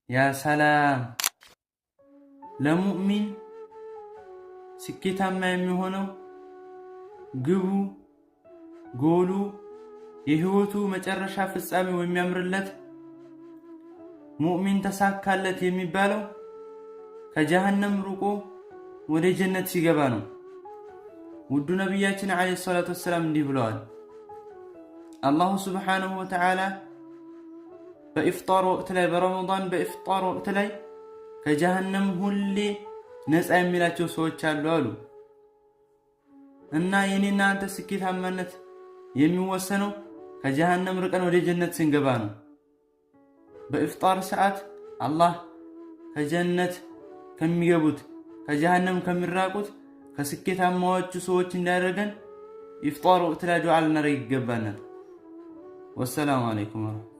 ያ ሰላም! ለሙእሚን ስኬታማ የሚሆነው ግቡ፣ ጎሉ፣ የህይወቱ መጨረሻ ፍጻሜው የሚያምርለት፣ ሙእሚን ተሳካለት የሚባለው ከጀሃነም ርቆ ወደ ጀነት ሲገባ ነው። ውዱ ነቢያችን ዓለይሂ ሰላቱ ወሰላም እንዲህ ብለዋል። አላሁ ስብሓነሁ ወተዓላ በኢፍጣር ወቅት ላይ፣ በረመዳን በኢፍጣር ወቅት ላይ ከጀሃነም ሁሌ ነፃ የሚላቸው ሰዎች አሉ አሉ። እና የኔና አንተ ስኬታማነት የሚወሰነው ከጀሃነም ርቀን ወደ ጀነት ስንገባ ነው። በኢፍጣር ሰዓት አላህ ከጀነት ከሚገቡት፣ ከጀሃነም ከሚራቁት፣ ከስኬታማዎቹ ሰዎች እንዲያደርገን ኢፍጣር ወቅት ላይ ዱዓ ልናደርግ ይገባናል። ወሰላሙ አለይኩም ወረሕመቱላህ።